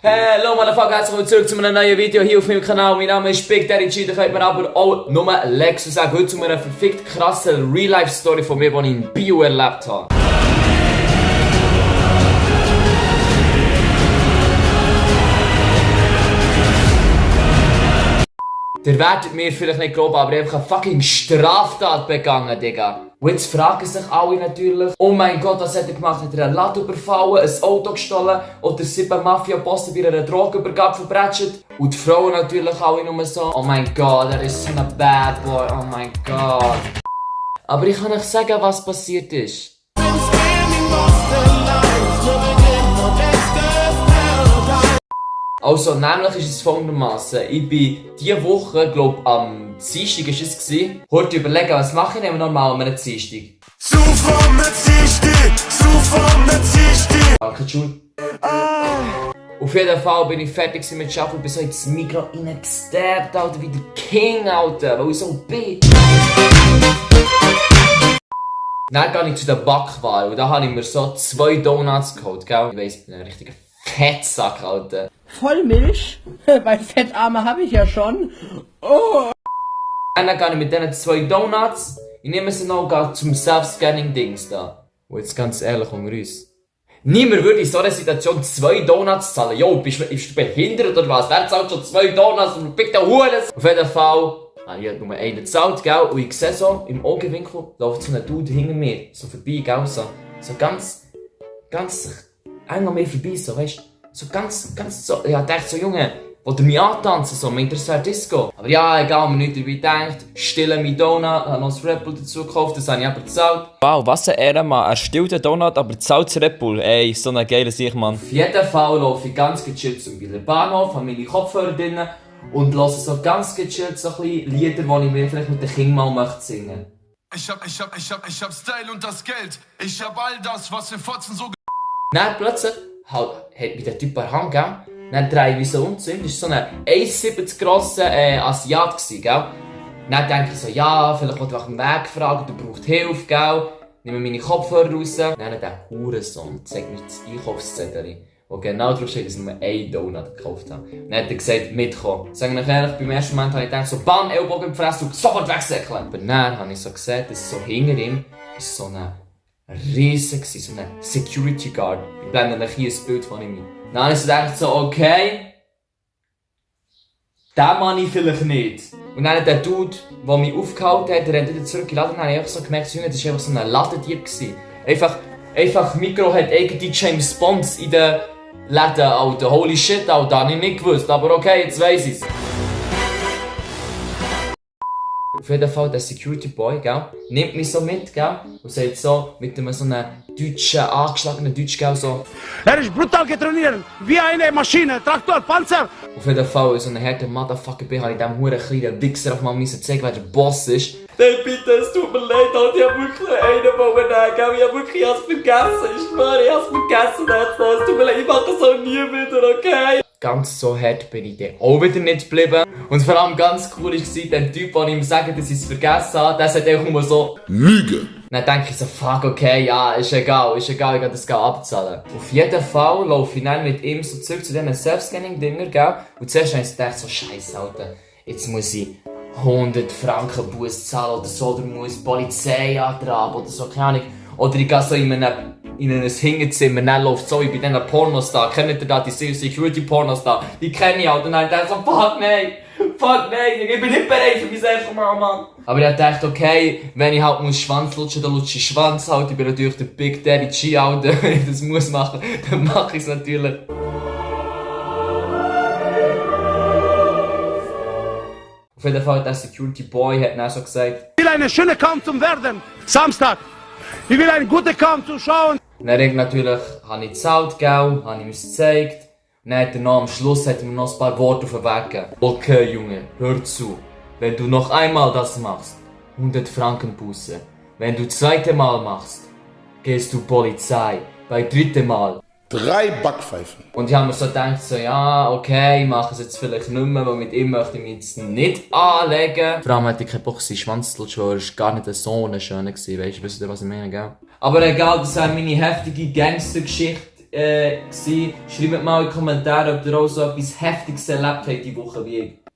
Hallo Motherfucker, herzlich willkommen zurück zu einem neuen Video hier auf meinem Kanal. Mein Name ist Big Daddy G, da könnt mir aber auch nur Lexus sagen. Heute zu einer verfickt krassen Real-Life-Story von mir, die ich in Bio erlebt habe. Ihr werdet mir vielleicht nicht glauben, aber ich habe eine fucking Straftat begangen, Digga. Und jetzt fragen sich alle natürlich, oh mein Gott, was hat er gemacht? Hat er einen Laden überfallen, ein Auto gestohlen oder 7 Mafia-Bossen bei einer Drogenübergabe verbrechen? Und die Frauen natürlich alle nur so, oh mein Gott, er ist so ein Bad Boy, oh mein Gott. Aber ich kann euch sagen, was passiert ist. Also, nämlich ist es folgendermaßen. Ich bin diese Woche, glaube am Dienstag ist es gewesen. Heute überlegen, was mache ich denn normal an einem Dienstag? Danke, Schule. Auf jeden Fall bin ich fertig mit Arbeiten und bin so ins Mikro reingesteppt, Alter, wie der King, Alter, weil ich so bin. Dann gehe ich zu der Backwaren und da habe ich mir so 2 Donuts geholt, gell? Ich weiss, ich bin ein richtiger Fettsack, Alter. Vollmilch, weil Fettarme habe ich ja schon. Oh. Dann gehe ich mit diesen 2 Donuts, ich nehme sie noch zum Self-Scanning-Dings da. Und jetzt ganz ehrlich unter uns. Niemand würde in so einer Situation 2 Donuts zahlen. Jo, bist du behindert oder was? Wer zahlt schon 2 Donuts und bitte Huren? Auf jeden Fall habe ich nur einen gezahlt, gell? Und ich sehe so, im Augenwinkel läuft so ein Dude hinter mir, so vorbei, gell? So ganz eng an mir vorbei, so, weißt du? So ganz so, ich dachte so, Junge, wollt ihr mich antanzen, so, mir interessiert Disco. Aber ja, egal, mir nicht dabei gedacht, stille mein Donut, habe noch das Red Bull dazu gekauft, das habe ich aber gezahlt. Wow, was ein Ehrenmann, er stillt den Donut, aber zahlt das Red Bull. Ey, so ein geiler Sieg, Mann. Auf jeden Fall laufe ich ganz gechillt zum Wieler Bahnhof, habe meine Kopfhörer drin und höre so ganz gechillt so ein bisschen Lieder, die ich mir vielleicht mit den Kindern mal singen möchte. Ich hab Style und das Geld. Ich hab all das, was wir Fotzen so... Dann plötzlich hat mich der Typ an der Hand gegeben. Dann drehe ich so um zu ihm. Das war so ein 1,70 grosser Asiat, gell? Dann denke ich so, ja, vielleicht wollte ich nach dem Weg fragen, der braucht Hilfe, gell? Nehme meine Kopfhörer raus. Dann der Hurensohn zeigt mir das Einkaufszettel, wo genau drauf steht, dass ich nur 1 Donut gekauft habe. Dann hat er gesagt, mitkommen. Sag ich ehrlich, beim ersten Moment habe ich gedacht, so, bam, Ellbogen im Fress und sofort wegsäckeln. Aber dann habe ich so gesehen, dass so hinter ihm ist so eine riesig, so eine Security Guard. Ich blende euch hier ein Bild von ihm. Dann habe ich so gedacht, so, okay, den Mann ich vielleicht nicht. Und dann hat der Dude, der mich aufgehalten hat, der rennt wieder zurück in den Laden, und dann habe ich einfach so gemerkt, Junge, das war einfach so ein Ladendieb. Einfach Mikro hat eigene James Bonds in den Läden, Alter. Holy shit, Alter, habe ich nicht gewusst, aber okay, jetzt weiss ich's. Auf jeden Fall, der Security Boy, gell, nimmt mich so mit, gell, und sagt so, mit einem so einem deutschen, angeschlagenen Deutsch, gell, so. Er ist brutal getrainiert, wie eine Maschine, Traktor, Panzer. Auf jeden Fall, so ein harter Motherfucker bin, habe ich dem huren kleinen Wichser auf mal zeigen, wer der Boss ist. Nein, bitte, es tut mir leid, Alter, ich hab wirklich einen Moment gell, ich hab wirklich alles vergessen, ich schwöre, ich hab's vergessen, es tut mir leid, ich mach das auch nie wieder, okay? Ganz so hart bin ich dann auch wieder nicht geblieben. Und vor allem ganz cool war, der Typ, der ihm sagt, dass ich es vergessen habe, der sagt einfach nur so Lüge. Dann denke ich so, fuck, okay, ja, ist egal, ich kann das abzahlen. Auf jeden Fall laufe ich dann mit ihm so zurück zu diesen Self-Scanning-Dinger, gell? Und zuerst habe ich gedacht, so scheiße, Alter, jetzt muss ich 100 Franken Buß zahlen oder so, oder muss die Polizei antragen oder so, keine Ahnung. Oder ich gehe so in ein Hingezimmer, dann läuft so wie bei diesen Pornos da. Kennt ihr da, die Security-Pornos da? Die kenne ich halt. Und dann dachte ich so, fuck nein, ich bin nicht bereit für mein erstes Mal, Mann. Aber ich dachte, okay, wenn ich halt Schwanz lutschen, dann lutsche ich Schwanz halt. Ich bin natürlich der Big Daddy G, Alter. Wenn ich das muss machen, dann mache ich es natürlich. Auf jeden Fall, der Security Boy hat dann so gesagt, Ich will eine schöne Kampf zum Werden, Samstag. Ich will einen guten Kampf zu schauen. Und dann natürlich habe ich gezahlt, gell, habe ich mir es gezeigt. Und dann hat er noch am Schluss hat er mir noch ein paar Worte auf den Weg gegeben. Okay, Junge, hör zu. Wenn du noch einmal das machst, 100 Franken Buße. Wenn du das zweite Mal machst, gehst du Polizei. Bei dritten Mal 3 Backpfeifen. Und ich habe mir so gedacht, so, ja, okay, ich mache es jetzt vielleicht nicht mehr, weil mit ihm möchte ich mich jetzt nicht anlegen. Vor allem hatte ich keinen Bock, seinen Schwanz zu lutschen, weil er gar nicht so schön war, weißt du, wisst ihr, was ich meine, gell? Aber egal, das war meine heftige Gangstergeschichte gewesen. Schreibt mal in die Kommentare, ob ihr auch so etwas Heftiges erlebt habt die Woche wie ich.